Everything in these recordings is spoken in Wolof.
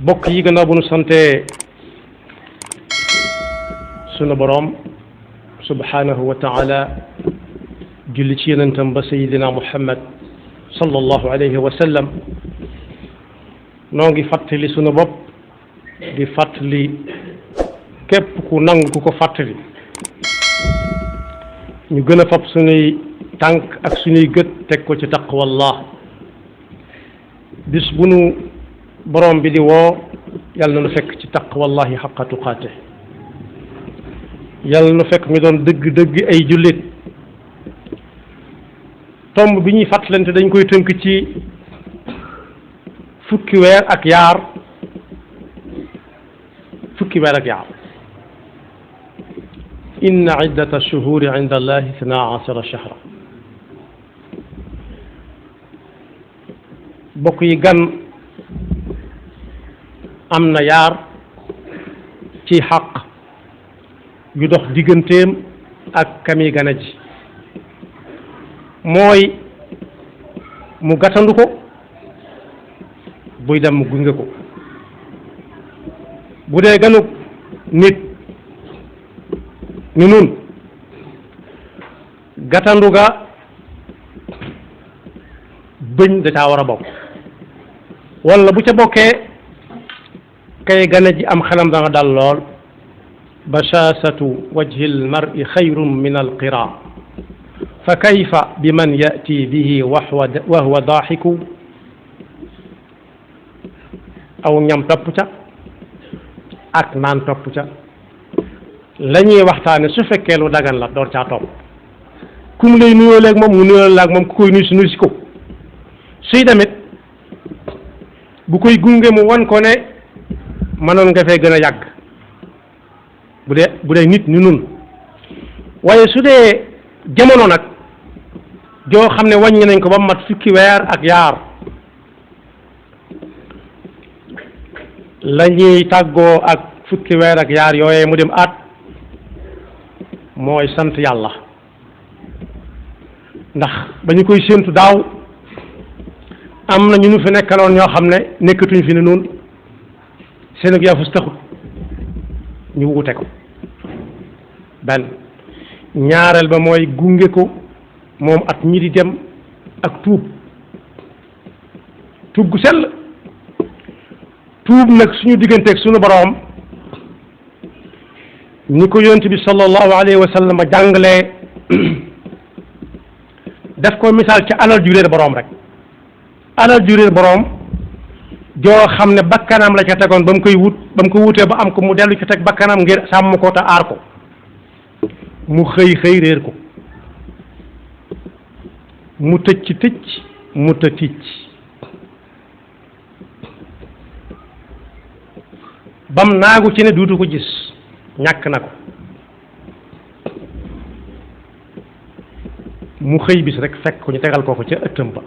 bokk yi gannaaw bu nu sante sunu boroom subhanahu wa taala julli ci yonentam ba sayidina muhammad sallallahu alayhi wa sallam noo ngi fàttali sunu bopp di fàttali képp ku nangu ku ko fàttali ñu gën a fab sunuy tànk ak sunuy gët teg ko ci taqwallah bis bu nu borom bi di woo yàlla na nu fekk ci taqwallahi xaqa tuqaate yàlla na nu fekk ñu doon dëgg-dëgg ay jullit tomb bi ñuy fàttalante dañ koy tënk ci fukki weer ak yaar inna iddata ash-shuhuri inda allahi ithnaa ashara shahra bokk yi gan am na yaar ci xaq yu dox digganteem ak kami gana ji mooy mu gàttandu ko buy dem mu gunge ko bu dee ganuk nit ni nun gàttandu ga bëñ da caa war a bokk walla bu ca bokkee kay gane ji am xelam danga dal lool bashaasatu wajhi almar'i xayrun min alqira fa kayfa bi man yati bihi wa huwa daaxiku aw ñam topp ca ak naan topp ca la ñuy waxtaane su fekkee lu dagan la door caa topp ku mu lay nuyoo leeg moom mu nuyoo laag moom ku koy nuyu si nuyu si ko suy demit bu koy gunge mu wan ko ne mënoon nga fee gën a yàgg bu dee nit ni nun waaye su dee jamono nag joo xam ne wàññi nañ ko ba mat fukki weer ak yaar la ñuy tàggoo ak fukki weer ak yaar yooyee mu dem at mooy sant yàlla ndax ba ñu koy séentu daaw am na ñu nu fi nekkaloon ñoo xam ne nekkatuñ fi ne noonu seen ak yaafus taxut ñu wute ko benn ñaareel ba mooy gunge ko moom at ñi di dem ak tuub gu sell tuub nag suñu digganteeg suñu boroom ni ko yonent bi sallallahu alayhi wa sallam jàngalee def ko misaal ci alal ju réer boroom rek alal ju réer boroom joo xam ne bakkanam la ca tegoon ba mu ko wutee ba am ko mu dellu ci teg bakkanam ngir sàmm ko te aar ko mu xëy réer ko mu tëcc mu tëcc bam naagu ci ne duutu ko gis ñàkk na ko mu xëy bis rek fekk ko ñu tegal ko ca ëttam ba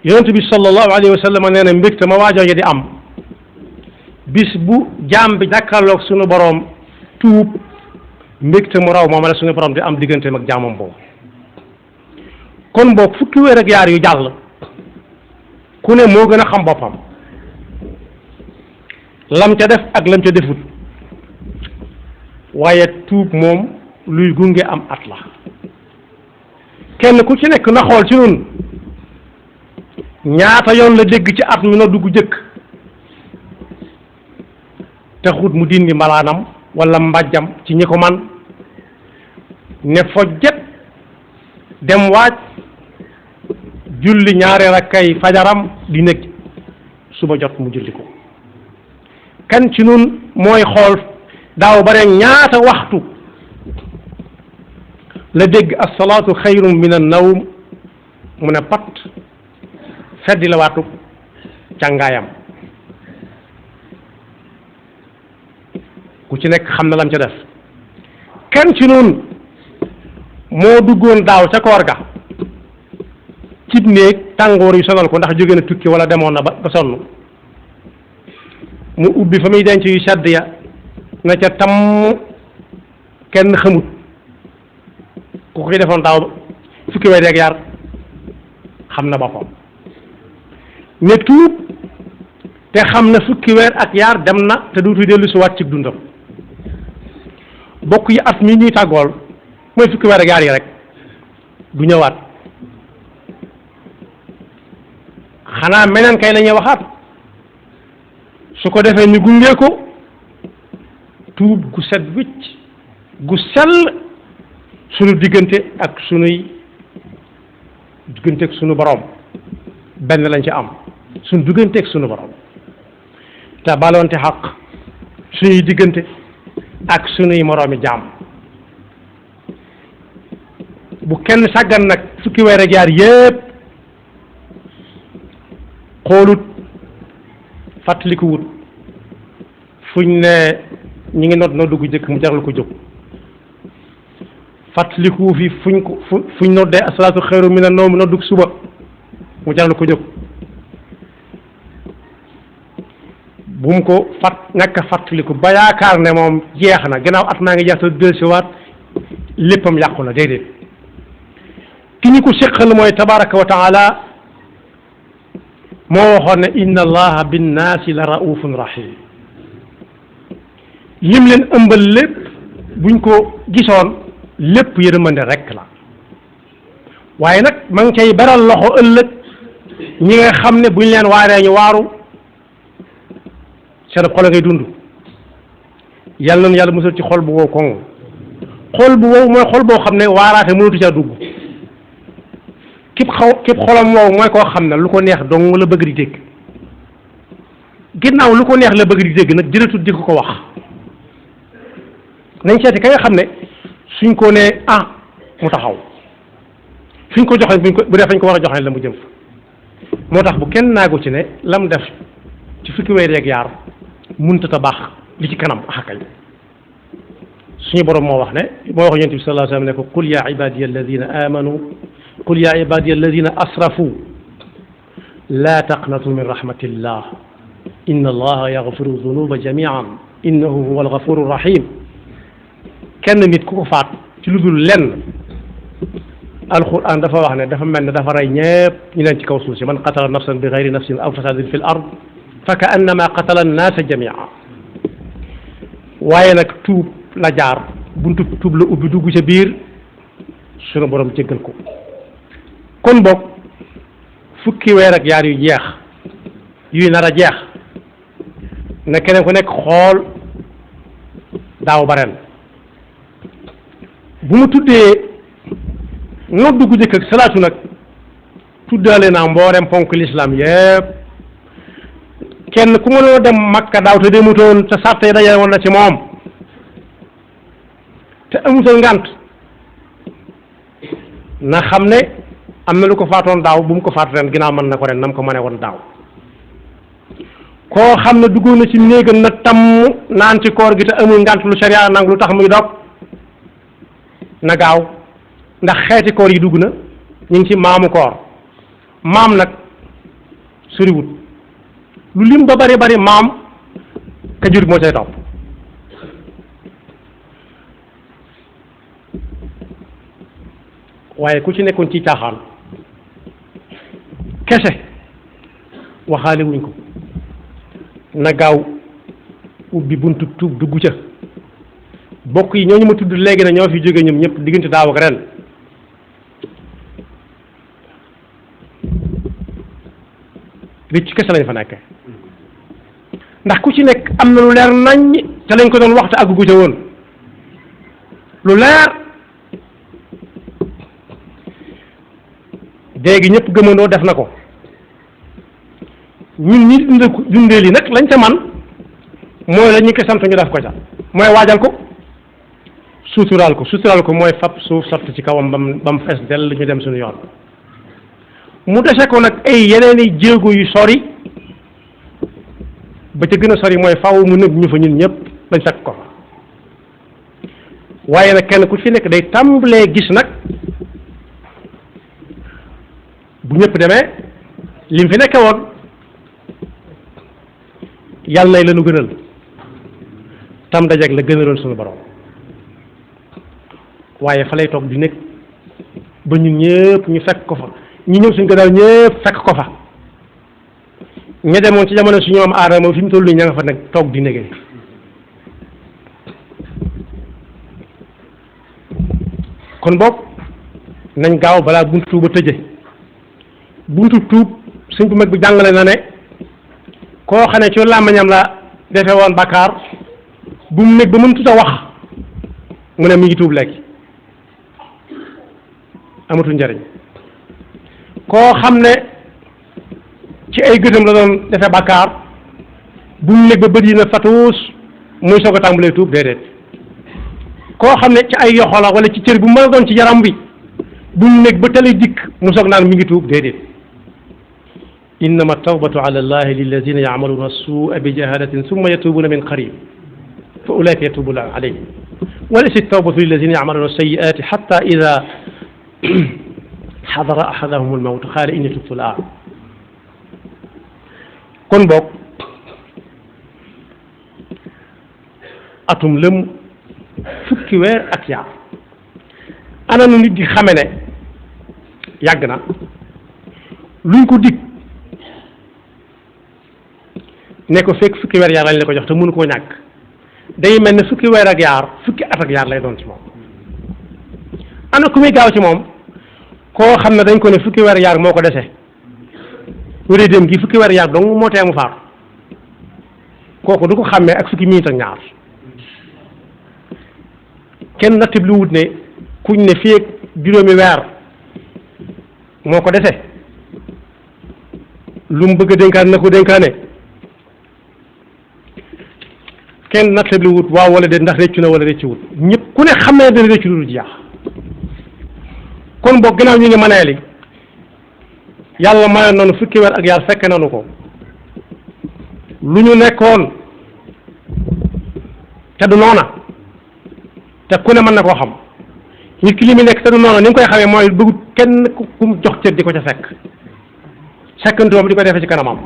yonent bi sallallahu alayhi wa sallam nee na mbégte ma waajooje di am bis bu jaam bi jàkkaarloog suñu boroom tuub mbégte mu raw moom la suñu boroom di am digganteem ak jaamam boobu kon boog fukki weer ak yaar yu jàll ku ne moo gën a xam boppam lam ca def ak lam ca defut waaye tuub moom luy gunge am at la kenn ku ci nekk na xool ci nun ñaata yoon la dégg ci at mi na dugg jëkk taxut mu dindi mbalaanam walla mbàjjam ci ñi ko man ne fojjet dem waaj julli ñaari rakkay fajaram di nekk suba jot mu julli ko kan ci nun mooy xool daaw bare ñaata waxtu la dégg as-salaatu xayrun min an-nawm mu ne pat feddi la waatu càngaayam ku ci nekk xam na lam ca def kenn ci noonu moo duggoon daaw ca koor ga cib néeg tàngoor yu sonal ko ndax jóge na tukki wala demoon na ba sonn mu ubbi fa muy denc yu sedd ya na ca tam kenn xamut ku koy defoon daaw fukki weer ak yaar xam na boppam ne tuub te xam na fukki weer ak yaar dem na te duutu dellu si waat ci dundam bokk yi at mi ñuy tàggool mooy fukki weer ak yaar yi rek du ñëwaat xanaa meneen kay la ñuy waxaat su ko defee ñu gunge ko tuub gu set wicc gu sell sunu diggante ak sunuy diggante ak sunu borom benn lañ ci am sunu diggante ak sunu borom te balonte xaq suñuy diggante ak sunuy moroomi jaam bu kenn sàggan nag fukki weer ak yaar yépp xoolut fàttalikuwut fuñ ne ñi ngi nodd gu jëkk mu jaral ko jóg fàttalikuwu fi fuñ noddee asalaatu xayru mina nawm noddug suba mu jaral ko jóg bu mu ko ñàkk a fàttaliku ba yaakaar ne moom jeex na gannaaw at maa ngi jeex te dellusiwaat léppam yàqu na déedéet ki ñu ko séqal mooy tabaraka wa taala moo waxoon ne inna allaha binnaasi la raufun rahim lim leen ëmbal lépp buñ ko gisoon lépp yërmande rekk la waaye nag ma ngi cay beral loxo ëllëg ñi nga xam ne buñ leen waaree ñu waaru seen xol a ngay dund yàlla noonu yàlla musal ci xol bu wow koŋ xol bu wow mooy xol boo xam ne waaraate mënatu caa dugg képp xolam wow mooy koo xam ne lu ko neex dong la bëgg di dégg ginnaaw lu ko neex la bëgg di dégg nag jërëtut di ko wax nañ seeti ka nga xam ne suñ ko nee mu taxaw suñ ko joxe bu dee fañ ko war a joxe la mu jëm moo tax bu kenn naagu ci ne lam def ci fukki weer ak yaar munta ta baax li ci kanam kay suñu borom moo wax ne moo wax yonent bi sallallahu alayhi wa sallam ne ko qul ya ibadiya alladina amanu qul ya ibadiya alladina asrafu la taqnatu min rahmatillah inna allaha yaghfiru dunuba jamian innahu huwa alghafuru rahim kenn nit ku ko faat ci lu dul lenn alquran dafa wax ne dafa mel ne dafa rey ñëpp ñu leen ci kaw suuf si man qatala nafsan bi gayri nafsin aw fasadin fi l ard fa ka annama qatala annaasa jamia waaye nag tuub la jaar buntu tuub la ubbi dugg ca biir sunu borom jéggal ko kon boog fukki weer ak yaar yu jeex yuy nar a jeex na keneen ku nekk xool daaw ba ren bu mu tuddee noddu gu jëkk ak salaatu nag tuddaale naa mboolem ponk l'islam yépp kenn ku mënoo dem Makka daaw te demutoon te sàrt yi dajale woon na ci moom te amutal ngànt na xam ne am na lu ko faatoon daaw bu mu ko faatu ren ginnaaw mën na ko ren nam ko mënee woon daaw koo xam ne duggoon na ci néegam na tamm naan ci koor gi te amul ngànt lu sharia nangu lu tax muy dog na gaaw ndax xeeti koor yi dugg na ñu ngi ci maamu koor maam nag soriwut lu lim ba bari bari maam ka jur moo cay topp waaye ku ci nekkoon ci caaxaan kese waxaale wuñ ko na gaaw ubbi buntu tuub dugg ca bokk yi ñooñu ma tudd léegi na ñoo fi jóge ñoom ñëpp diggante daaw ak ren ricc kese lañ fa nekke ndax ku ci nekk am na lu leer naññ te lañ ko doon waxtu àggu ca woon lu leer léegi ñëpp gëmandoo def na ko ñun ñi dundee li nag lañ ca man mooy la ñu ko sant ñu def ko ca mooy waajal ko suturaal ko mooy fab suuf sotti ci kawam bam fees dell ñu dem suñu yoon mu dese ko nag ay yeneeni jéego yu sori ba ca gën a sori mooy faaw mu nëb ñu fa ñun ñëpp bañ fekk ko waaye nag kenn ku ci nekk day tàmbalee gis nag bu ñëpp demee lim fi nekke woon yàlla nay lanu gënal tam dajeeg la gënaloon suñu borom waaye fa lay toog di nekk ba ñun ñëpp ñu fekk ko fa ñu ñëw suñ gannaaw ñëpp fekk ko fa ña demoon ci jamono suñu am aadama fi mu toll nii ña nga fa nag toog di négé kon boog nañ gaaw balaa buntu tuuba tëje buntu tuub sëñ bu mag bi jàngale na ne koo xam ne ci làmmiñam la defe woon bakkaar bu mu nekk ba mën tuta wax mu ne mi ngi tuub léegi amatul njariñ koo xam ne ci ay gëtam la doon defe bakkaar bu mu nekk ba bët yi na fatuus muy soog a tàmbalee tuub déedéet koo xam ne ci ay yoxo la wala ci cër bu mën a doon ci yaram bi bu mu nekk ba tali dikk mu soog naan mi ngi tuub déedéet innama tawbatu ala allahi lilladina yacmaluna suua bi jahalatin summa yatubuna min qarib fa ulaika yatubu llahu alayhim walaysa tawbatu lilladina yacmaluna sayiati xata ida xadara axadahum almawt qaala inni tubtu al-aan kon boog atum lëm fukki weer ak yaar ana nu nit di xame ne yàgg na luñ ko dig ne ko fekk fukki weer yaar lañ la ko jox te mënu koo ñàkk day mel ne fukki weer ak yaar fukki at ak yaar lay doon ci moom ana ku muy gaaw ci moom koo xam ne dañ ko ne fukki weer yaar moo ko dese wéree dem gi fukki weer yaar dong moo tee mu faatu kooku du ko xàmmee ak fukki minute ak ñaar kenn nattib lu wut ne kuñ ne fii ak juróomi weer moo ko dese lu mu bëgg a dénkaan na ko dénkaane kenn nattib lu wut waaw wala de ndax réccu na wala réccu wut ñëpp ku ne xam ne dana réccu lu jeex kon boog gannaaw ñu ngi mënee li yàlla mayoon nañu fukki weer ak yaar fekk nañu ko lu ñu nekkoon te du noona te ku ne mën na koo xam nit ki li mu nekk te du noona ni nga koy xamee mooy bëggut kenn ku mu jox cër di ko ca fekk sekkantuwam di ko defee ci kanamam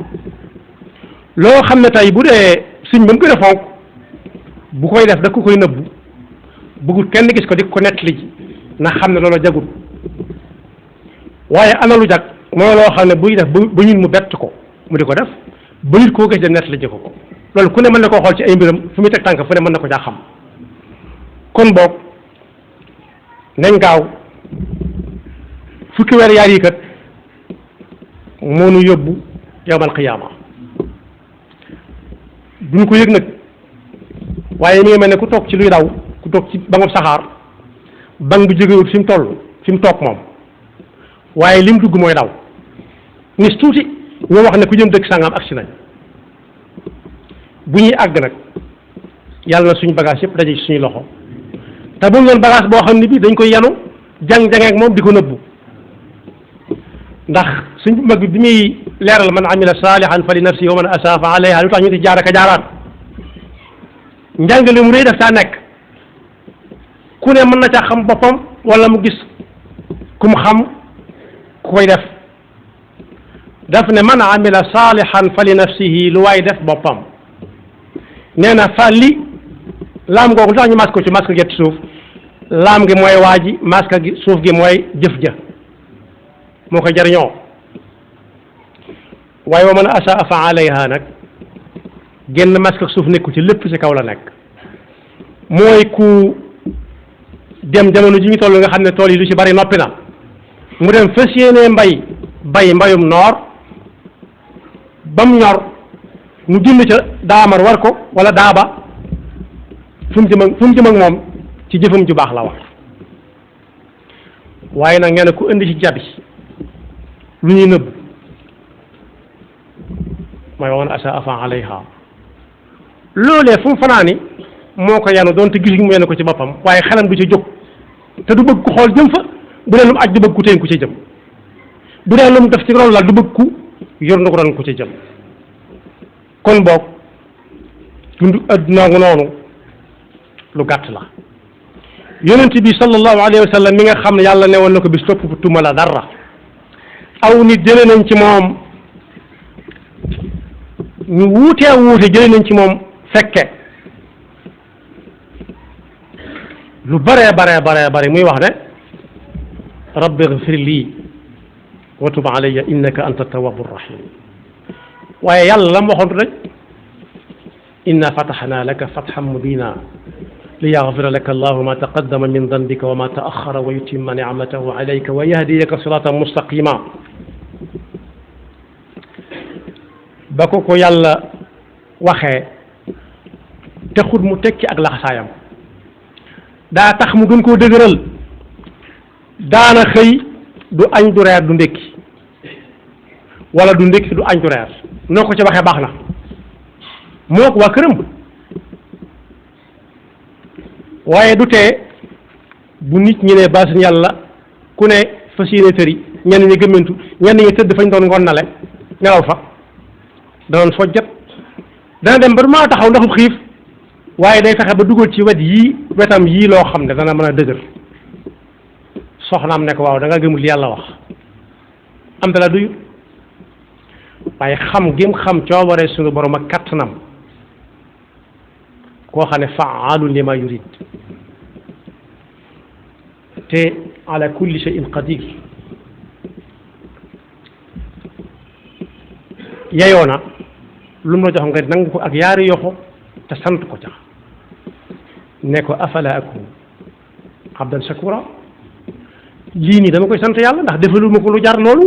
loo xam ne tey bu dee suñ ba mu gën a fonk bu koy def da ko koy nëbbu bëggut kenn gis ko di ko nettali ji na xam ne loolu jagut waaye ana lu jag mooy loo xam ne buy def ba ñun mu bett ko mu di ko def ba nit koo gis de nettali ji ko loolu ku ne mën na koo xool ci ay mbiram fu muy teg tànk fu ne mën na ko jaa xam kon boog nañ gaaw fukki weer yaar yi kat moo nu yóbbu yawmal qiyaama duñ ko yëg nag waaye mi ngi mel ne ku toog ci luy daw ku toog ci bangub saxaar bang bu jógewut fi mu toll fi mu toog moom waaye lim dugg mooy daw nis tuuti ñoo wax ne ku jëm dëkk sàngam agsi nañ bu ñuy àgg nag yàlla na suñu bagage yëpp daje ci suñu loxo te bu mu doon bagage boo xam ne bii dañ koy yanu jàng-jàng ak moom di ko nëbbu ndax suñ mag bi muy leeral man amila saalihan fa li nafsi wa man asaa fa alayha lu tax ñu ti jaar ak jaaraat njàngale mu rëy daf saa nekk ku ne mën na caa xam boppam wala mu gis ku mu xam ku koy def ne man amila saalihan fa li nafsihi lu waay def boppam nee na fa li laam googu lu tax ñu masque ko ci masque gi suuf laam gi mooy waa ji masque gi suuf gi mooy jëf ja moo koy jariñoo waaye wa man asaa fa alayha nag génn masque suuf nekku ci lépp ci kaw la nekk mooy ku dem jamono ji ñu toll nga xam ne tool yi lu ci bari noppi na mu dem fas yéenee bay mbayum noor ba mu ñor mu jënd ca daamar war ko wala daaba fu mu jëm ak moom ci jëfam ju baax la war waaye nag nee na ku indi ci jabi lu ñuy nëbb mooy woon asa afan alayha loolee fu mu fanaani moo ko yanu doon te gis mu yenu ko ci boppam waaye xelam du ci jóg te du bëgg ku xool jëm fa bu dee lu mu aj du bëgg ku téen ku ci jëm bu dee lu mu def ci ron la du bëgg ku yor na ko ron ku ci jëm kon boog dund adduna ngu noonu lu gàtt la yonent bi sallallahu alayhi wa sallam mi nga xam ne yàlla ne woon na ko bis topp tuma la dara aw nit jëlee nañ ci moom ñu wuute jëlee nañ ci moom fekke lu bare muy wax ne rabbi ighfir lii wa tub alayya innaka anta tawwabu rahim waaye yàlla la mu waxoon rek inna fataxna laka fatxan mubina liyaghfira laka allahu ma taqaddama min danbika wa ma taaxara wa yutimma nicmatahu alayka wa yahdiyaka siratan mustaqima ba ko yàlla waxee taxut mu tekki ak laxasaayam daa tax mu gën koo dëgëral daana xëy du añ du reer du ndékki wala du ndékki du añ du reer noo ko ci waxee baax na moo ko waa këram waaye du tee bu nit ñi ne baasin yàlla ku ne fas yéene tëri ñenn ñi gëmmentu ñenn ñi tëdd fañ doon ngonnale nelaw fa danoon fojjat dana dem ba du mën a taxaw ndaxub xiif waaye day fexe ba dugal ci wetam yii loo xam ne dana mën a dëgër soxnaam ne ko waaw da nga gëmul li yàlla wax am dala duyu waaye xam gim xam coobare suñu borom ak kattanam koo xam ne faalun lima yurid te ala kulli shay'in qadir yeyoo na lu mu la jox nga nangu ko ak yaari yoxo te sant ko ca ne ko afala akun abdan shakura lii nii dama koy sant yàlla ndax defaluma ko lu jar loolu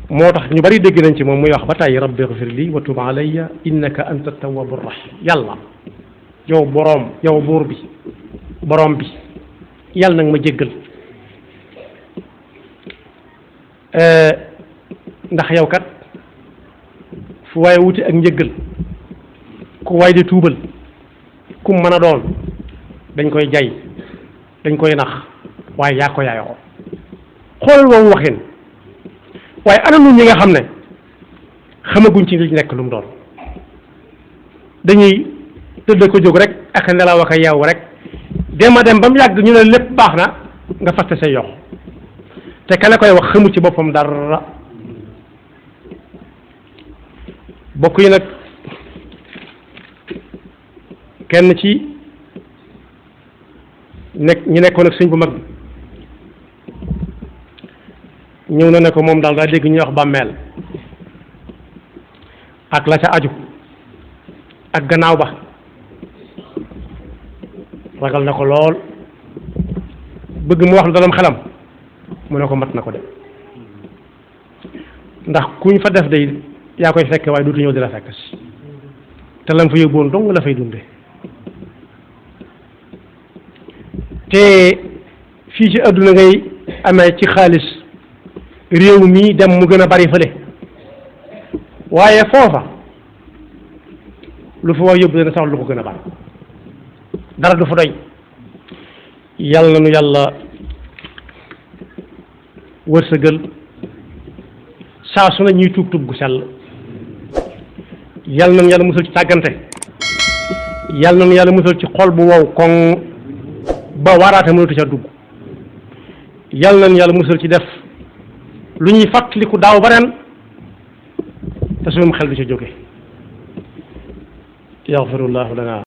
moo tax ñu bari dégg nañ ci moom muy wax ba tey rabbi ighfir li wa tub alayya innaka anta tawwabu rahim yàlla yow boroom yow buur bi boroom bi yàlla nag ma jéggal ndax yow kat fu waaye wuti ak njëggal ku waay di tuubal ku mën a doon dañ koy jay dañ koy nax waaye yaa ko yaayoo xoolal woowu waxin waaye ana nun ñi nga xam ne xamaguñ ci li nekk lu mu doon dañuy tëdd ko jóg rek ak nelaw ak yeewu rek dem ba mu yàgg ñu ne lépp baax na nga faste say yox te ka la koy wax xamu ci boppam dara bokk yi nag kenn ci ñi nekkoon ak sëñ bu mag ñëw na ne ko moom daal daa dégg ñuy wax bàmmeel ak la ca aju ak gannaaw ba ragal na ko lool bëgg mu wax lu dalam xelam mu ne ko mat na ko de ndax kuñ fa def day yaa koy fekke waaye dootu ñëw di la fekk si te lam fa yóbboon dong la fay dunde te fii ci àdduna ngay amee ci xaalis réew mi dem mu gën a bari fële waaye foofa lu fa war yóbbu dana sax lu ko gën a bari dara du fa doy yàlla na nu yàlla wërsëgal saa su ne ñuy tuub tuub gu sell yàlla na nu yàlla musal ci tàggante yàlla na nu yàlla musal ci xol bu wow koŋ ba waraate mënatu ca dugg yàlla na nu yàlla musal ci def lu ñuy fàttaliku daaw ba ren te suñu xel du ca jóge yaxfirullahu lana